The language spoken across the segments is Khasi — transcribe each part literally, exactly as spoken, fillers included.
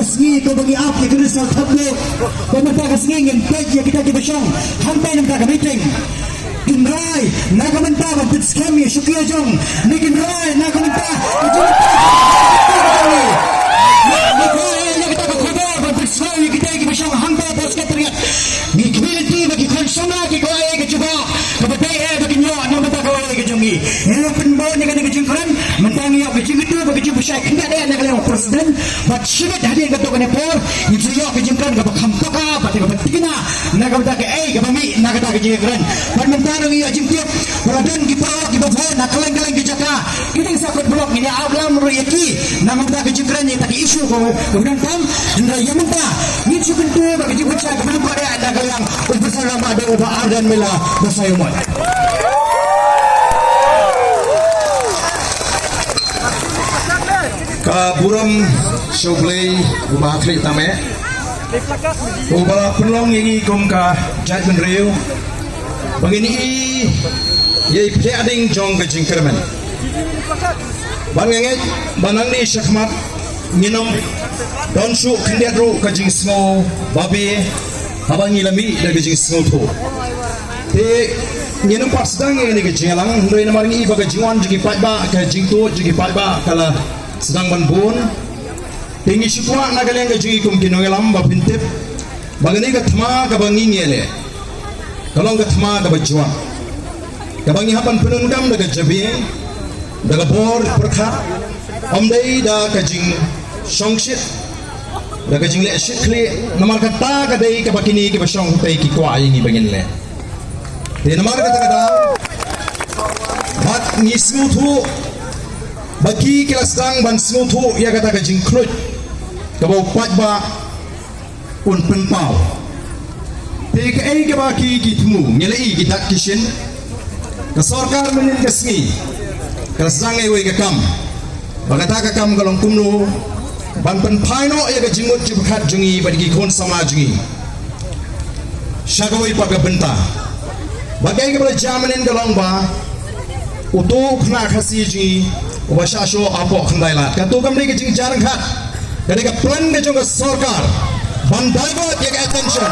Sngi ko ba ngi ap ïa ka result thap lo. Ba mynta ka sngi ngin peit ïa kita kiba shong hangtai na ka bynta ka meeting. Kin rai na ka bynta ban pynskhem ïa shuki ïa jong. Ne kin rai na ka bynta ka jingpynskhem ïa kita ka khubor ban pynskhem ïa kita kiba shong hangtai ha Secretariat. Ngi khmih lynti ba ki khun samla ki kwah ïa ka jubab kaba dei eh ba kin ïoh na ka bynta ka lawei ka jong ngi. Ngi la pynbor ïa kane ka jingkren, mynta ngi ïoh ka jingkyntu bad ka jingpynshai khyndiat eh na ka liang u President. Bad shibit hadien katto katne por ngin sa ïoh ka jingkren kaba kham paka bad kaba thikna na ka bynta kaei kaba mih na kata ka jingkren. Bad mynta ruh ngi ïoh jingtip ba la don ki paralok kiba bun ha kylleng kylleng ki jaka. Ki dang sa kut block, ngin ïa ap lam ruh ïa ki na ka bynta ka jingkren ïa kita ki issue kaba donkam. Hynrei ïa mynta ngin shu kyntu bad ka jingpynshai kaba lyngkot eh na ka liang u Professor Rangbah Dong, u Bah Ardent Miller Basaiawmoit. Ka burom sha U Blei uba ha khlieh tam eh, uba la pynlong ïa ngi kum ka jaitbynriew ba ngin ïohi ïa i pdiang jong ka jingkyrmen. Bad nga ngeit ba nangne shakhmat ngin ym don shuh khyndiat ruh ka jingsngew babe haba ngi la mih da ka jingsngewthuh. Te ngin ym pat sdang ïa kane ka jingïalang, hynrei namar ngi i ba ka jingwan jong ki paidbah, ka jingtuid jong ki paidbah ka la sdang ban bun. Te ngi shu kwah na ka liang ka jong ngi kum ki nongïalam ba phin tip ba kane ka thma kaba ngi ngi leh ka long ka thma kaba jwat, kaba ngi hap ban pyndonkam da ka jabieng, da ka bor pyrkhat, ym dei da ka jingshongshit, da ka jingleh shit khlieh. Namar kata ka dei kaba kine kiba shong hangtei ki kwah ïa ngi ba ngin leh. Te namar kata ka daw bad ngi sngewthuh ba ki ki la sdang ban sngewthuh ïa kata ka jingkhluit kaba u paidbah un pynpaw. Te kaei kaba ki ki thmu, ngi la i ki dak ki shin. Ka sorkar mynnin ka sngi ka la sdang ïa kawei ka kam. Ba kata ka kam ka long kumno ban pynphai noh ïa ka jingmut jingpyrkhat jong ngi bad ki khun samla jong ngi sha kawei pat ka bynta. Bad kaei kaba la jia mynnin ka long ba uto u khynnah Khasi jong ngi uba shah shoh hapoh Khyndailad, kato kam dei ka jingjar ryngkat, ka dei ka plan ka jong ka sorkar ban divert ïa ka attention.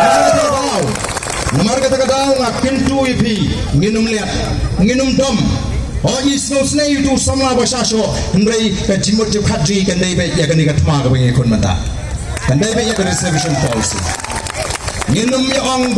Namar kata ka daw, namar kata ka daw nga kyntu ïa phi, ngin ym leh, ngin ym dom. Hooid, ngi sngewsynei ïa uto u samla ba shah shoh, hynrei ka jingmut jingpyrkhat jong ngi kan dei beit ïa kane ka thma kaba ngi khun mynta. Kan dei beit ïa ka reservation policy. Ngin ym ïa ong